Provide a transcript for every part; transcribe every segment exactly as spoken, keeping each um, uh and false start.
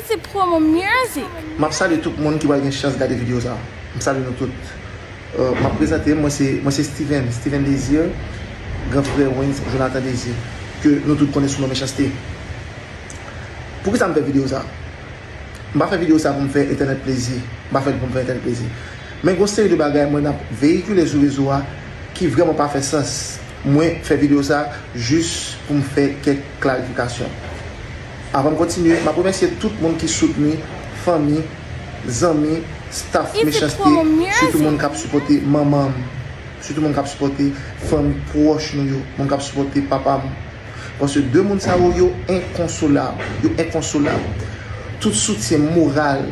Se promo music. M ap salye tout moun ki pral gen chans gade videyo sa a. M salye nou tout. Euh, m ap prezante m, mwen se, mwen se Steven, Steven Désir, gran frè Wens Jonathan Désir, ke nou tout konnen sou non Mechanste. Poukisa m fè videyo sa a? M pa fè videyo sa a pou m fè entènèt plezi. M pa fè l pou m fè entènèt plezi. Men gon seri de bagay mwen ap veyikile sou rezo a ki vrèman pa fè sans. Mwen fè videyo sa a jis pou m fè kèk klarifikasyon. Avan m kontinye, m ap remèsye tout moun ki soutni, fanmi, zanmi, staff Mechanste, sitou moun k ap sipòte manman m, sitou moun k ap sipòte fanmi pwòch nou yo, moun k ap sipòte papa m. Paske de moun sa yo, yo enkonsolab, yo enkonsolab. Tout soutyen moral,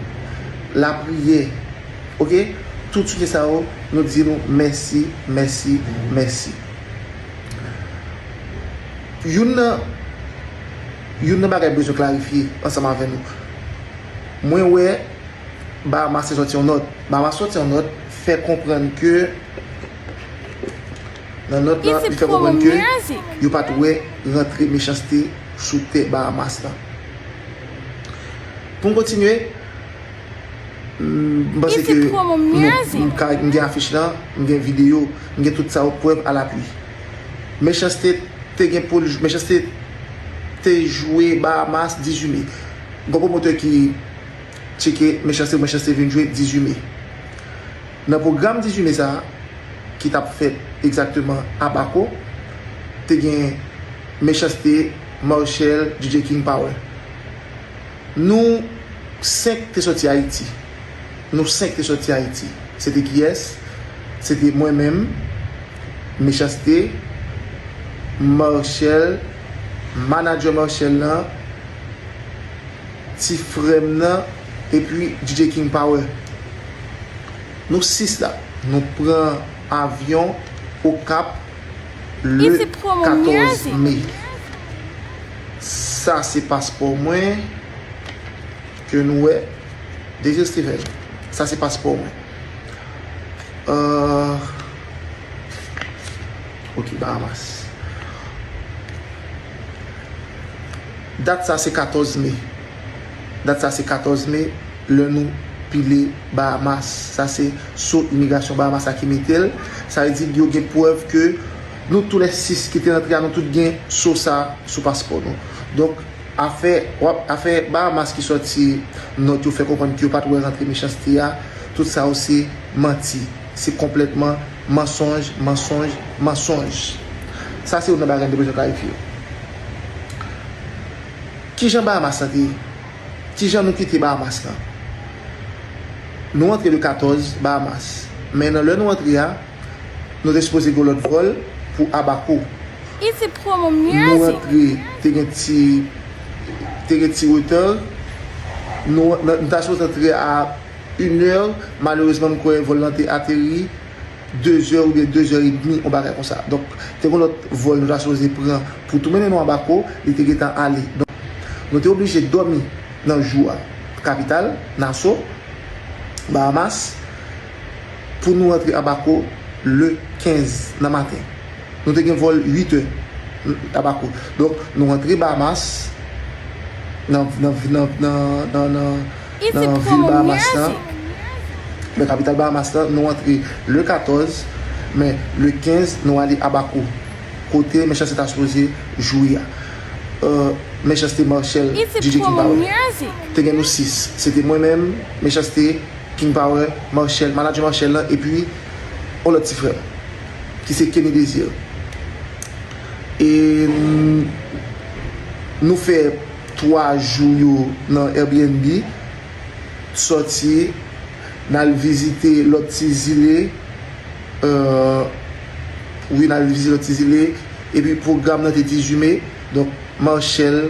lapriyè, oke? Tout soutyen sa yo, nou di nou mèsi, mèsi, mèsi. Youn nan, youn nan bagay bezwen klarifye ansanm avè nou. Mwen wè Bahamas te sòti yon nòt. Bahamas sòti yon nòt, fè konprann ke, nan nòt la, li fè konprann ke yo pa t wè rantre Mechanste sou tè Bahamas la. Pou m kontinye, m, m panse ke nou, m ka, m gen afich lan, m gen videyo, m gen tout sa yo, prèv alapui. Mechanste te gen pou l, Mechanste te jwe Bahamas dizuit me. Gon pwomotè ki tcheke Mechanste, Mechanste vin jwe dizuit me. Nan pwogram dizuit me sa a, ki t ap fèt egzakteman Abaco, te gen Mechanste, Marshall, D J King Power. Nou senk te sòti Ayiti. Nou senk te sòti Ayiti. Se te kiyès? Se te mwen menm, Mechanste, Marshall, manadjè Marshall lan, ti frè m nan, epi D J King Power. Nou sis la. Nou pran avyon Okap le katòz me. Sa se paspò mwen ke nou wè. Désir Steven. Sa se paspò mwen. Euh, ok, Bahamas. Dat sa se katòz me. Dat sa se katòz me, lè nou pile Bahamas. Sa se so imigrasyon Bahamas la ki mete l. Sa vle di yo gen prèv ke nou tou lè sis ki te rantre a, nou tout gen so sa sou paspò nou. Donk, afè, w ap, afè Bahamas ki sòti nòt yo fè konprann ke yo pa t wè rantre Mechanste a, tout sa yo se manti. Se konplètman mansonj, mansonj, mansonj. Sa se youn nan bagay nou te bezwen klarifye. Kijan Bahamas lan te ye? Kijan nou kite Bahamas lan? Nou antre le katòz Bahamas. Men nan lè nou antre a, nou te sipoze gen lòt vòl pou Abaco. Nou antre, te gen ti, te gen ti retard. Nou, nou, nou ta sipoze antre a inè. Malerezman, m kwè vòl lan te ateri dezè oubyen dezè edmi, yon bagay konsa. Donk, te gen lòt vòl nou ta sipoze pran pou tou mennen nou Abaco, li te gentan ale. Donk, nou te oblije dòmi nan jou a, kapital, Nassau, Bahamas, pou nou rantre Abaco le kenz nan maten. Nou te gen vòl uit è Abaco. Donk, nou rantre Bahamas, nan, nan, nan, nan, nan, nan, nan vil Bahamas lan, nan kapital Bahamas lan, nou rantre le katòz, men le kenz, nou ale Abaco. Kote Mechanste ta sipoze jwe a. Euh, Mechanste, Marshall, D J King Power. Te gen nou sis. Se te mwen menm, Mechanste, King Power, Marshall, manadjè Marshall lan, epi yon lòt ti frè m, ki se Kenny Désir. E n-, nou fè twa jou yo nan Airbnb, sòti, n al vizite lòt ti zile, euh, wi, n al vizite lòt ti zile, epi pwogram nan te dizuit me, donk, Marshall,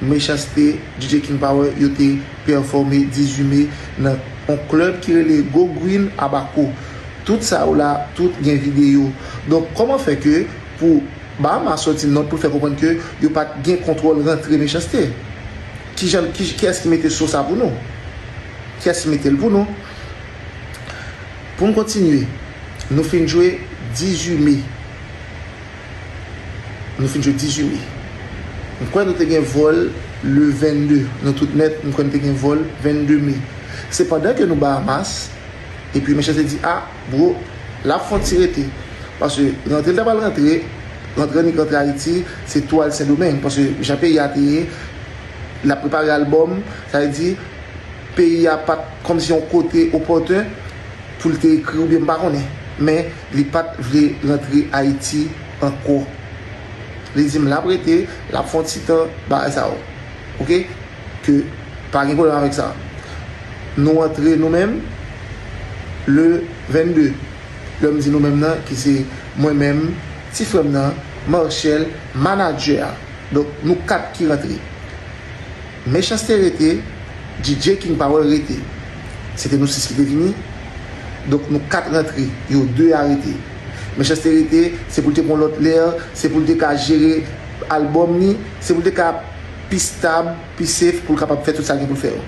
Mechanste, D J King Power, yo te pèfòme dizuit me nan yon klèb ki rele Go Green Abaco. Tout sa yo la, tout gen videyo. Donk, kòman fè ke pou Bahamas sòti nòt pou l fè konprann ke yo pa t gen kontwòl rantre Mechanste? Kijan, ki, kiyès ki mete so sa pou nou? Kiyès ki mete l pou nou? Pou m kontinye, nou fin jwe dizuit me. Nou fin jwe dizuit me. M kwè nou te gen vòl Le vennde, nou tout nèt, m kwè n te gen vòl vennde me. Se pandan ke nou Bahamas, epi Mechanste di, a, bro, l ap fè yon ti rete. Paske rantre l ta pral rantre, rantre annik rantre Ayiti, se tou al Sendomeng. Paske jan peyi a te ye, l ap prepare albòm, sa vle di, peyi a pa t kòmsi yon kote opòten pou l te ekri oubyen m pa konnen. Men li pa t vle rantre Ayiti ankò. Li di m l ap rete, l ap fè yon ti tan, bagay sa yo. Oke? Ke pa gen pwoblèm avèk sa. Nou antre nou menm le vennde. Lè m di nou menm nan, ki se mwen menm, ti frè m nan, Marchel, manadjè a. Donk, nou kat ki rantre. Mechanste rete, D J King Power rete. Se te nou sis ki te vini. Donk, nou kat rantre, yo de a rete. Mechanste rete, se pou l te pran lòt lè, se pou l te ka jere albòm li, se pou l te ka pi stab, pi safe, pou l kapab fè tout sa gen pou l fè yo.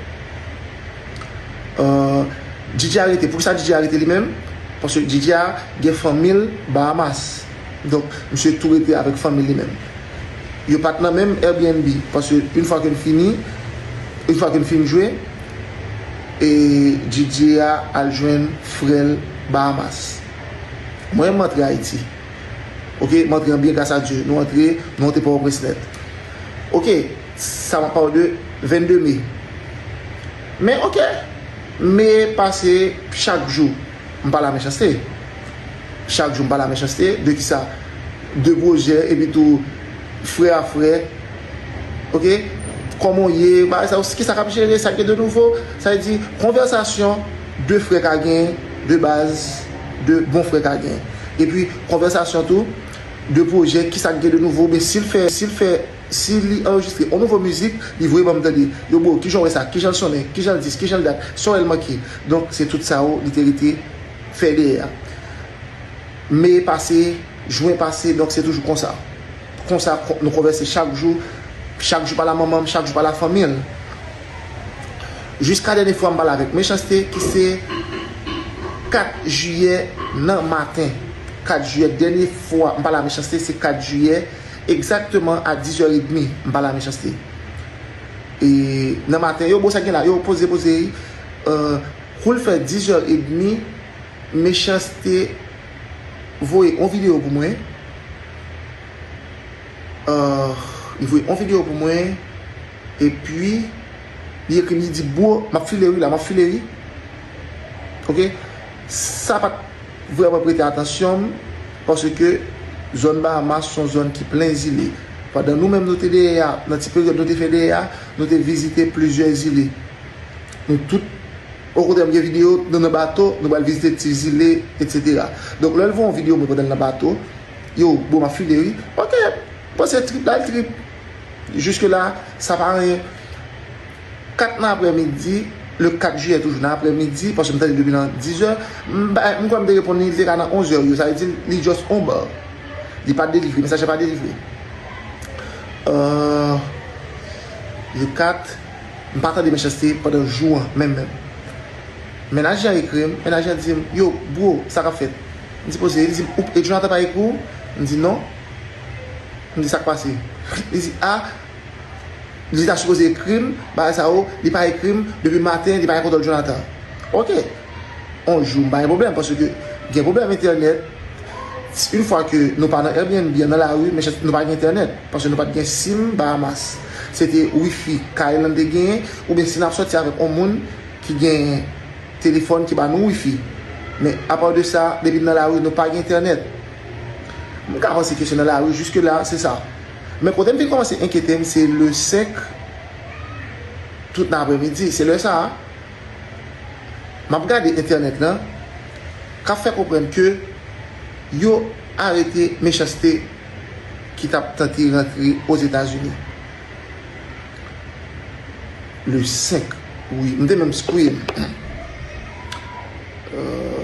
Euh, D J a rete. Poukisa D J a rete li menm? Paske D J a gen fanmi l Bahamas. Donk, misye tou rete avèk fanmi l li menm. Yo pa t nan menm Airbnb. Paske yon fwa ke n fini, yon fwa ke n fin jwe, e D J a al jwenn frè l Bahamas. Mwen, m antre Ayiti. Oke, m antre an byen, gras a Dye. Nou antre, nou antre Pòtoprens nèt. Oke, sa m ap pale de vennde me. Men oke, me pase chak jou. M pale a Mechanste. Chak jou m pale a Mechanste. De kisa? De pwojè, epi tou frè a frè. Oke? Kòman w ye? Bagay sa yo, kisa k ap jere? Sa k gen de nouvo? Sa vle di, konvèsasyon de frè ka gen, de baz, de bon frè ka gen. Epi, konvèsasyon tou, de pwojè, kisa k gen de nouvo, oubyen si l fè, si l fè, si li anrejistre yon nouvo mizik, li voye ban m tande. Yo, bro, kijan w wè sa? Kijan l sonnen? Kijan l dis? Kijan l dat? Sa w wè l manke? Donk, se tout sa yo, li te rete fè dèyè a. Me pase, jen pase, donk se toujou konsa. Konsa, kon-, nou konvèse chak jou, chak jou pale a manman m, chak jou pale a fanmi l. Jiska dènye fwa m pale avèk Mechanste, ki se kat jiyè nan maten. Kat jiyè, dènye fwa m pale a Mechanste, se kat jiyè, egzakteman a diz è edmi, m pale a Mechanste. E nan maten, yo, bon, sa gen la, yo, poze, poze, euh, kou l fè diz è edmi, Mechanste voye yon videyo pou mwen. Euh, li voye yon videyo pou mwen. Epi, li ekri m, li di, bro, m ap file wi la, m ap file wi. Oke? Sa pa t vrèman prete atansyon m, paske zòn Bahamas se yon zòn ki plen zile. Pandan nou menm nou te dèyè a, nan ti peryòd nou te fè dèyè a, nou te vizite plizyè zile. Nou tout, okontrè, m gen videyo, nou nan bato, nou pral vizite ti zile, etsetera. Donk, lè l voye yon videyo mwen pandan l nan bato, yo, bon, m ap file wi. Oke, panse trip la, l trip. Jiske la, sa pa anyen. Kat nan aprèmidi, le kat jiyè toujou nan aprèmidi, paske m tande depi nan diz è, m ba-, m kwè m te reponn li, li te ka nan onz è yo, sa vle di li just on bar. Li pa delivre, mesaj la pa delivre. Euh, le kat, m pa tande Mechanste pandan jou an, menm, menm. Mennaj lan ekri m, mennaj lan di m, yo, bro, sa k ap fèt? M di poze, li di m, ou, e Jonathan pa ekri w? M di non. M di sa k pase? Li di, a, li ta sipoze ekri m, bagay sa yo, li pa ekri m, depi maten, li pa gen kontwòl Jonathan. Oke. On jou, m pa gen pwoblèm, paske gen pwoblèm entènèt. Yon fwa ke nou pa nan Airbnb, nan lari, men nou pa gen entènèt, paske nou pa t gen sim Bahamas. Se te wifi kay lan te genyen, oubyen si n ap sòti avèk yon moun ki gen telefòn ki ba nou wifi. Men, apa de sa, depi n nan lari, nou pa gen entènèt. M ka panse ke se nan lari, jiske la, se sa. Men kote m fin kòmanse enkyete m, se le senk, tout nan aprèmidi, se lè sa a, m ap gade entènèt lan, k ap fè konprann ke yo arete Mechanste ki t ap tante rantre Ozetazini. Le senk, wi, m te menm screen. Euh,